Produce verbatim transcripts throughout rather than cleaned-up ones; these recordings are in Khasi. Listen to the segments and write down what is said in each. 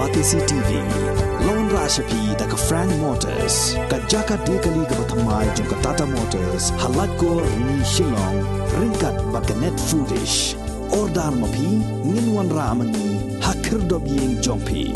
Batesi T V. Long rah sha phi da ka Frank Motors, ka jaka de kali kaba thymmai jong ka Tata Motors, ha Laitkor Rni Shillong, ryngkat bad ka Net Foodish. Order ma phi, ngin wanrah ma ngi ha khyrdop ïing jong phi.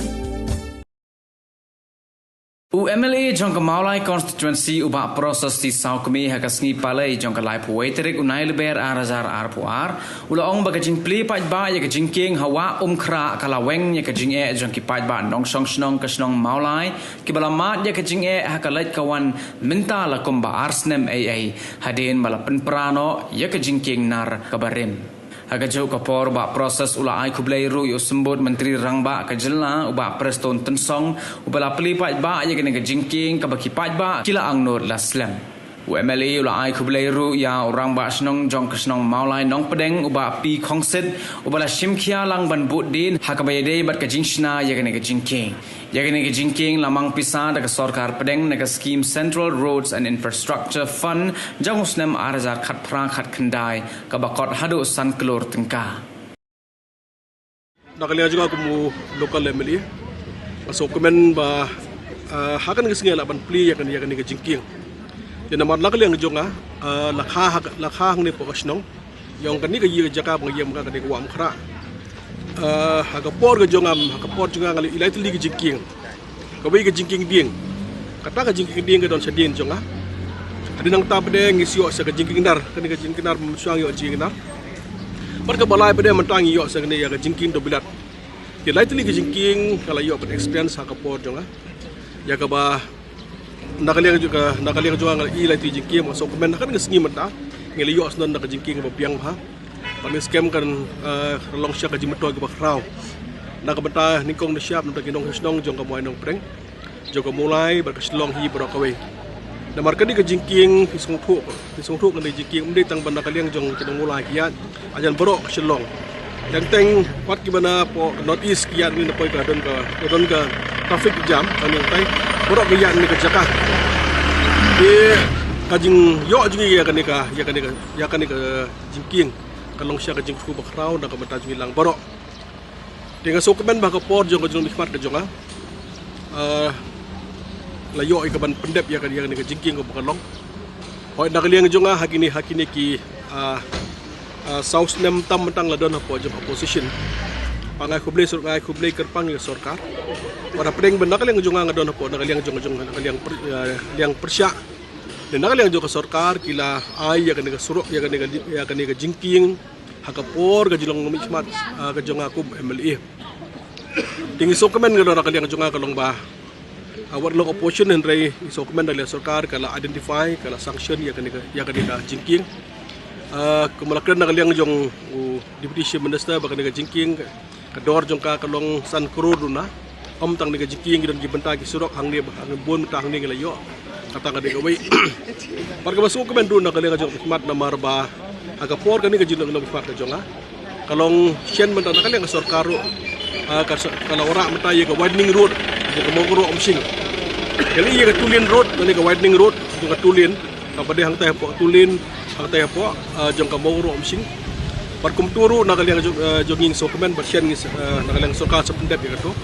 U M L A jong ka Mawlai Constituency, u Bah Proses T Sawkmie, ha ka sngi Palei jong ka laiphew wei tarik u Naiïalam ar hajar arphew ar, u la ong ba ka jingplie paidbah ïa ka jingkieng ha Wah Umkhrah ka la weng ïa ka jingeh jong ki paidbah nongshong shnong ka shnong Mawlai, kiba la mad ïa ka jingeh ha ka leit ka wan mynta la kumba ar snem eiei, hadien ba la pynpra noh ïa ka jingkieng nar kaba rim. Ha kajuh ka por, u Bah Proses u la ai khublei ruh ïa u Symbud Myntri Rangbah ka jylla, u Bah Prestone Tynsong, uba la plie paidbah ïa kane ka jingkieng kaba ki paidbah ki la angnud la slem. U M L A u la ai khublei ruh ïa u Rangbah Shnong jong ka shnong Mawlai Nongpdeng, u Bah P Khongsit, uba la shim khia lang ban bud dien ha kaba ïadei bad ka jingshna ïa kane ka jingkieng. Ïa kane ka jingkieng la mang pisa da ka sorkar pdeng na ka skhim Central Roads and Infrastructure Fund jong u snem ar hajar khatphra khatkhyndai, kaba kot haduh san klur tyngka. Na ka liang jong nga kum u local M L A, nga sngewkmen ba, ah, ha kane ka sngi lah ban plie ïa kane, ïa kane ka jingkieng. Te namar na ka liang jong nga, ah, la kha ha, la kha hangne hapoh ka shnong. Ïa kane ka ïing ka jaka ba nga ïeng ha kane ka Wah Umkhrah. Ah, ha ka por ka jong nga, ha ka por jong nga nga la ïoh lai tylli ka jingkieng. Kawei ka jingkieng dieng. Kata ka jingkieng dieng ka don shadien jong nga. Hadien nangta pat de ngi sa ïoh sa ka jingkieng nar, kane ka jingkieng nar, mynshwa ngi ïoh jingkieng nar. Bad kaba lai pat de mynta ngi ïoh sa kane ïa ka jingkieng Dobilat. Te lai tylli ka jingkieng nga la ïoh ban experience ha ka por jong nga. Ïa kaba na ka liang jong ka, na ka liang jong nga nga la ïoh lai tylli jingkieng, nga sngewkmen ha kane ka sngi mynta ngi la ïoh snoh na ka jingkieng kaba biang bha. Bad ngi skhem kan, eh, long sha ka jingmyntoi kaba khraw. Na ka bynta nyngkong nyngshap na ki nongshong shnong jong ka Mawlai Nongpdeng, jong ka Mawlai bad ka Shillong hi baroh kawei. Namar kane ka jingkieng, phi sngewthuh, phi sngewthuh kane ka jingkieng ym dei tang ba na ka liang jong ki nong Mawlai ki ïaid, hajan baroh ka Shillong. Teng teng pat kiba napoh North East ki ïaid hangne, na poi ka don ka, ka don ka traffic jam, kane tai baroh ki ïaid hangne ka jaka. Te ka jingïoh jong ngi ïa kane ka, ïa kane ka, ïa kane ka jingkieng ka long sha ka jingkyrkhu bakhraw na ka bynta jong ngi lang baroh. Te nga sngewkmen ba ha ka por jong ka jinglong mihkhmat ka jong nga, ah, la ïoh ïa ka ban pyndep ïa ka, ïa kane ka jingkieng kaba ka long. Hooid, na ka liang jong nga ha kine, ha kine ki, ah, ah, saw snem tam mynta nga la don hapoh jong opposition. Ba nga ai khublei, shu nga ai khublei kyrpang ïa ka sorkar. Wat hapdeng ba na ka liang jong nga nga don hapoh, na ka liang jong, jong, na ka liang pyr-, ah, liang pyrshah. Te na ka liang jong ka sorkar ki la ai ïa kane ka surok, ïa kane ka, ïa kane ka jingkieng ha ka por ka jinglong mihkhmat, ah, ka jong nga kum M L A. Te ngi sngewkmen ngi la, na ka liang jong nga ka long ba, ah, wat long opposition hynrei ngi sngewkmen na ka liang sorkar ka la identify, ka la sanction ïa kane ka, ïa kane ka jingkieng. Ah, kumba la kren na ka liang jong u Deputy Chief Minister ba kane ka jingkieng ka, ka dor jong ka ka long san klur duna. Ym tang kane ka jingkieng, ki don ki bynta ki surok hangne, hangne bun bynta hangne ngi la ïoh. Kata ka dei kawei. Bad kaba sngewkmen ruh na ka liang jong ka mihkhmat namar ba ha ka por kane ka jinglong mihkhmat ka jong nga, ka long shen bynta na ka liang ka sorkar ruh, ah, ka, ka la wanrah bynta ïa ka widening road jong ka Mawkyrwat Umsning. Ka la ïa ka two lane road, kane ka widening road jong ka two lane. Kaba dei hangtai hapoh two lane, hangtai hapoh, ah, jong ka Mawkyrwat Umsning. Bad kumta ruh na ka liang jong, ah, jong ngi sngewkmen bad shen ngi, ah, na ka liang sorkar sa pyndep ïa kato.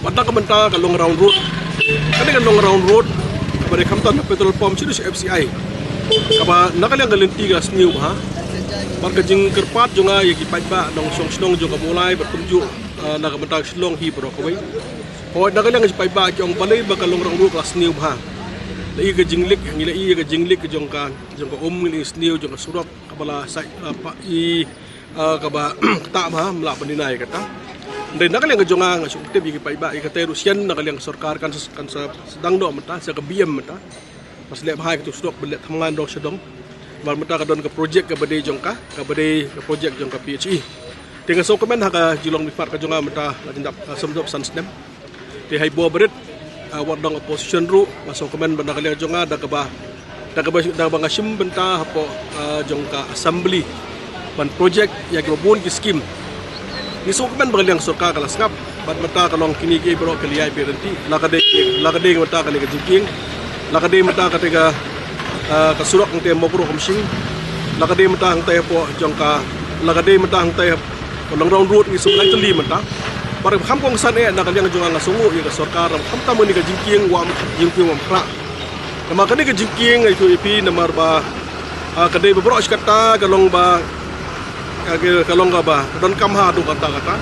Bad na ka bynta ka long round road. Kane ka long round road kaba dei khamtam na petrol pump shuh shuh F C I. Kaba na ka liang ka lynti ka sniew bha. Bad ka jingkyrpad jong nga ïa ki paidbah nongshong shnong jong ka Mawlai bad kumjuh, ah, na ka bynta Shillong hi baroh kawei. Hooid, na ka liang ki paidbah ki ong balei ba ka long round road ka la sniew bha. La i ka jinglik, ngi la i ka jinglik jong ka, jong ka um, ngi la i sniew jong ka surok kaba la sa, ah, pa, i, ah, kaba ktah bha, ym lah ban deny kata. Hynrei na ka liang ka jong nga nga shu tip ïa ki paidbah, ïa kata ruh shen na ka liang ka sorkar kan sa, kan sa sdang noh mynta, sa ka B M mynta. Ba sa leh bha ïa kato ka surok ban leh thymmai na dong sha dong. Namar mynta ka don ka project kaba dei jong ka, kaba dei ka project jong ka P H E. Te nga sngewkmen ha ka jinglong mihkhmat ka jong nga mynta la jan dap, ah, sawdong san snem. Te ha i bor barit, ah, wat dang opposition ruh, nga sngewkmen ba na ka liang jong nga da kaba, da kaba, da kaba nga shim bynta hapoh, ah, jong ka assembly ban project ïa kiba bun ki skim. Ngi sngewkmen ba ka liang sorkar ka la sngap bad mynta ka long kine kiei baroh ki la ïaid beit lynti. La ka dei, la ka dei mynta kane ka jingkieng, la ka dei mynta kata ka, ah, ka surok hangtai Mawkyrwat Umsning, la ka dei mynta hangtai hapoh jong ka, la ka dei mynta hangtai hapoh ka long round road, ngi sngewkmen tylli mynta. Para kham kongsan eh, na ka liang jong nga nga sngew ïa ka sorkar, kham tam kane ka jingkieng wa jingkieng wa mkhra. Namar kane ka jingkieng ïa phi namar ba, ah, ka dei ba baroh shi katta ka long ba, ka, ka long ka ba don kam ha tu katta katta.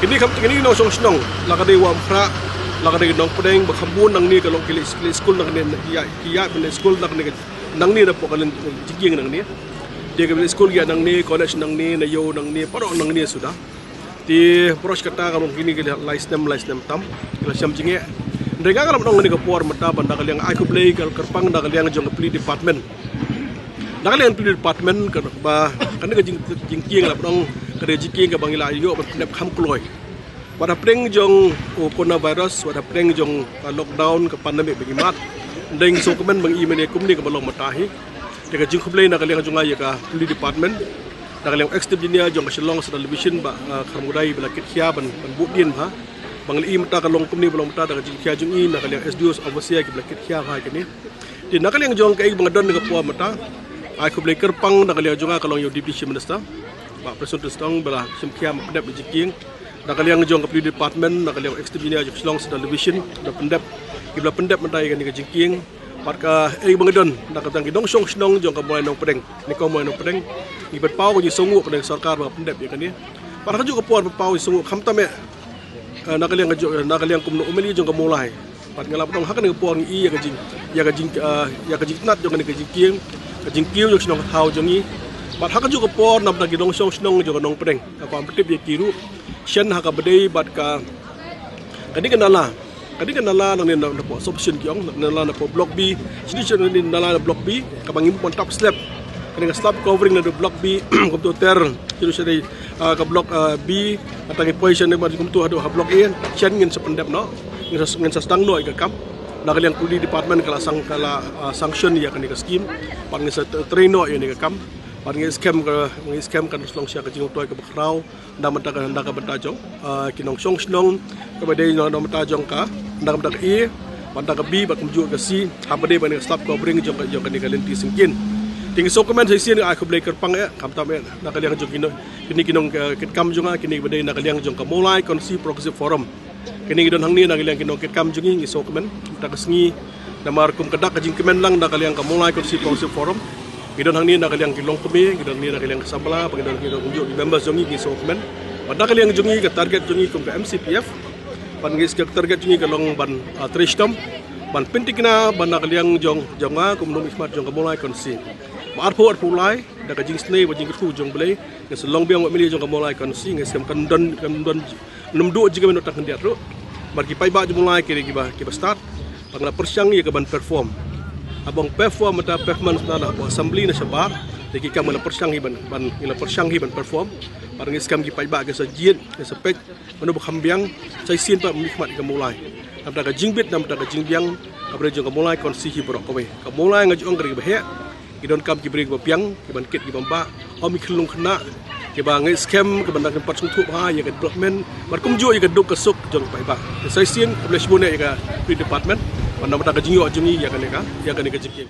Kine kham kine nongshong shnong, la ka dei wa mkhra, la ka dei nongpdeng ba kham bun nangne ka long ki leh, ki leh skul nangne, ki ïa, ki ïa ban leh skul nangne, nangne napoh ka liang jingkieng nangne. Te ka leh skul ïa nangne, college nangne, na ïew nangne, baroh nangne suda. Te baroh shi katta ka long kine ki la lai snem, lai snem tam ki la shem jingeh. Hynrei nga nga la ong kane ka por mynta ba na ka liang ai khublei ka kyrpang na ka liang jong ka police department. Na ka liang police department ka ba kane ka jing, jingkieng la ong ka dei jingkieng kaba ngi la ïoh ban pyndep kham kloi. Wat hapdeng jong u coronavirus, wat hapdeng jong ka lockdown, ka pandemic ba ngi mad. Hynrei ngi sngewkmen ba ngi i mynne kumne kaba long mynta hi. Te ka jingkhublei na ka liang jong nga ïa ka police department, na ka liang executive engineer jong ka Shillong Central Division Bah, ah, Kharmukdai ba la kit khia ban, ban bud dien bha. Ba ngi la i mynta ka long kumne ba long mynta da ka jingkhia jong i na ka liang S D O, overseer kiba la kit khia bha kine. Te na ka liang jong kaei ba nga don ka por mynta, ai khublei kyrpang na ka liang jong nga ka long ïa u Deputy Chief Minister Bah Prestone Tynsong ba la shim khia ban pyndep ïa ka jingkieng. Na ka liang jong ka police department, na ka liang executive engineer jong Shillong Central Division, da pyndep, kiba la pyndep mynta ïa kane ka jingkieng. Bad kaei ba nga don na ka tang ki nongshong shnong jong ka Mawlai Nongpdeng, ne ka Mawlai Nongpdeng, ngi pynpaw ka jingsngewnguh ka sorkar ba pyndep ïa kane. Bad ha kajuh ka por pynpaw jingsngewnguh khamtam eh, eh, na ka liang ka ju-, na ka liang kumno u M L A jong ka Mawlai. Bad nga la pynpaw ha kane ka por ngi i ïa ka jing, ïa ka jing, eh, ïa ka jingtnat jong kane ka jingkieng, ka jingkiew jong shnong ka thaw jong ngi. Bad ha kajuh ka por na bynta ki nongshong shnong jong ka Nongpdeng, ka kwah pyntip ïa ki ruh shen ha kaba dei bad ka, kane ka nala. Kane ka nala nangne na, napoh substation ki ong, nala napoh block B. Shisha shisha kane nala na block B, kaba ngi mut ban tap slab. Kane ka slab covering na block B, kumto ter, shisha shisha, ah, ka block, ah, B, kata ngi poi sha ne kumto haduh ha block A, shen ngin sa pyndep noh, ngin sa, ngin sa sdang noh ïa ka kam. Na ka liang police department ka la sang, ka la, ah, sanction ïa kane ka scheme, bad ngin sa t-, trei noh ïa kane ka kam. Bad ngi skhem ka, ngi skhem kan sa long sha ka jingmyntoi kaba khraw. Na ka bynta ka, na ka bynta jong, ah, ki nongshong shnong, kaba dei na, na ka bynta jong ka, na ka bynta ka A, bynta ka B, bad kumjuh ka C, ha ba dei bad ka slab covering jong ka, jong kane ka lynti syngkien. Te ngi sngewkmen sa shisien, ai khublei kyrpang eh, khamtam eh, na ka liang jong kine, kine ki nong, eh, kitkam jong nga, kine ba dei na ka liang jong ka Mawlai Constituency Progressive Forum. Kine ngi don hangne na ka liang ki nongkitkam jong ngi, ngi sngewkmen, mynta ka sngi, namar kum ka dak ka jingkmen lang na ka liang ka Mawlai Constituency Progressive Forum. Ngi don hangne na ka liang ki longkmie, ngi don hangne na ka liang ki samla, bad ngi don, ngi don kumjuh ki members jong ngi, ngi sngewkmen. Bad na ka liang jong ngi ka target jong ngi kum ka M C P F. Bad ngi, ka target jong ngi ka long ban, ah, trei shitom, ban pynthikna, bad na ka liang jong, jong nga, kum u nongmihkhmat jong ka Mawlai Constituency. Ba arphew arphew lai, da ka jingsnei, bad jingkyrkhu jong U Blei, ngin sa long biang u M L A jong ka Mawlai Constituency, ngin sa kam don, kam don Ym duh jingkmen tang khyndiat ruh. Bad ki paidbah jong u Mawlai ki dei kiba, kiba stad. Bad nga la pyrshang ïa ka ban perform. Haba ong perform mynta performance na la hapoh assembly na shabar. Te ki kam nga la pyrshang hi ban, ban, nga la pyrshang hi ban perform. Bad ngi skhem ki paidbah ki sa jied, ki sa peit. Mano ba kham biang, sa shisien pat mynta khmat ïa ka Mawlai. Namar ka jingbit, namar ka jingbiang, ka briew jong ka Mawlai Constituency hi baroh kawei. Ka Mawlai nga ju ong ka dei kaba heh. Ki donkam ki briew kiba biang, kiban kit kiban bah, ym ki khyllung khynnah, kiba ngeit skhem, kiban dang pat sngewthuh bha ïa ka development, bad kumjuh ïa ka duk ka suk jong ki paidbah. Te sa shisien, khublei shibun ïa ka police department, bad namar ka jingïoh jong ngi ïa kane ka, ïa kane ka jingkieng.